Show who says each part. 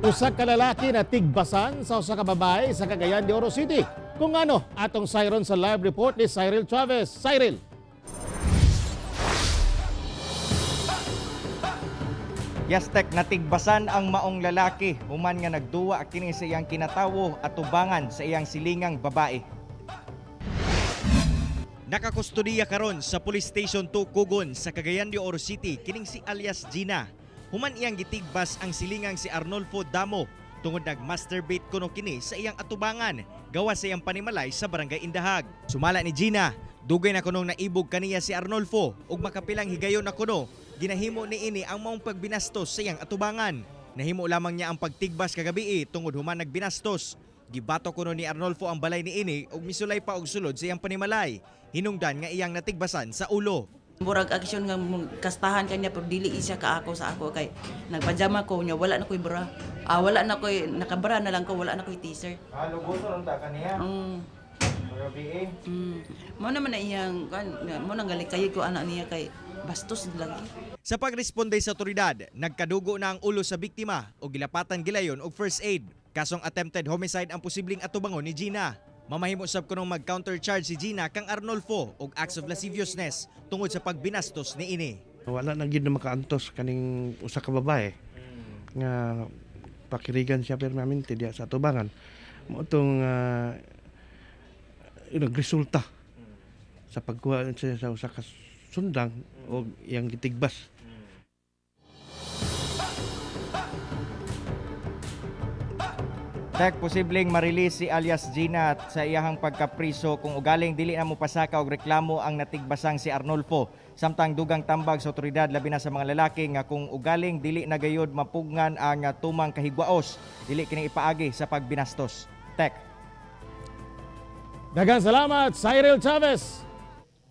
Speaker 1: Usa ka lalaki na tigbasan sa usa ka babae sa Cagayan de Oro City. Kung ano, atong sayron sa live report ni Cyril Chavez. Cyril.
Speaker 2: Yastek, natigbasan ang maong lalaki human nga nagduwa kini sa iyang kinatawo at tubangan sa iyang silingang babae. Nakakustudiya karon sa Police Station 2 Kugon sa Cagayan de Oro City kining si alias Gina. Human iyang gitigbas ang silingang si Arnolfo Damo tungod nag-masturbate kuno kini sa iyang atubangan gawa sa iyang panimalay sa Barangay Indahag. Sumala ni Gina, dugay na kunong naibog kaniya si Arnolfo ug makapilang higayon na kuno ginahimo niini ang maong pagbinastos sa iyang atubangan. Nahimo lamang niya ang pagtigbas kagabi tungod human nagbinastos. Gibato kuno ni Arnolfo ang balay niini ug misulay pa og sulod sa iyang panimalay. Hinungdan nga iyang natigbasan sa ulo.
Speaker 3: Murag aksyon nga kastahan kanya pero dili siya kaako sa ako kay nagpajama ko nya wala na koy bra. Ah, wala na koy nakabra na lang ko, wala na koy t-shirt.
Speaker 2: Ah, luguson unta kaniya. Kagabi.
Speaker 3: Mo naman na iyang kan mo nang galikay ko anak niya kay bastos lagi.
Speaker 2: Sa pagresponde sa otoridad, nagkadugo na ang ulo sa biktima o gilapatan gilayon og first aid. Kasong attempted homicide ang posibleng atubangon ni Gina. Mamahimo sab kunong mag-counter charge si Gina kang Arnolfo og acts of lasciviousness tungod sa pagbinastos niini.
Speaker 4: Wala na gid na makaantos kaning usa ka babae nga pakirigan siya permanente diya sa atubangan. Mao tong nagresulta sa pagkuha siya sa usa ka sundang o iyang gitigbas.
Speaker 2: Tek, posibleng ma-release si alias Gina sa iyahang pagkapriso kung ugaling dili na mopasaka og reklamo ang natigbasang si Arnolfo. Samtang dugang tambag sa otoridad labi na sa mga lalaki nga kung ugaling dili na gayod mapugngan ang tumang kahigwaos, dili kini ipaagi sa pagbinastos. Tek.
Speaker 1: Daghang salamat, Cyril Chavez.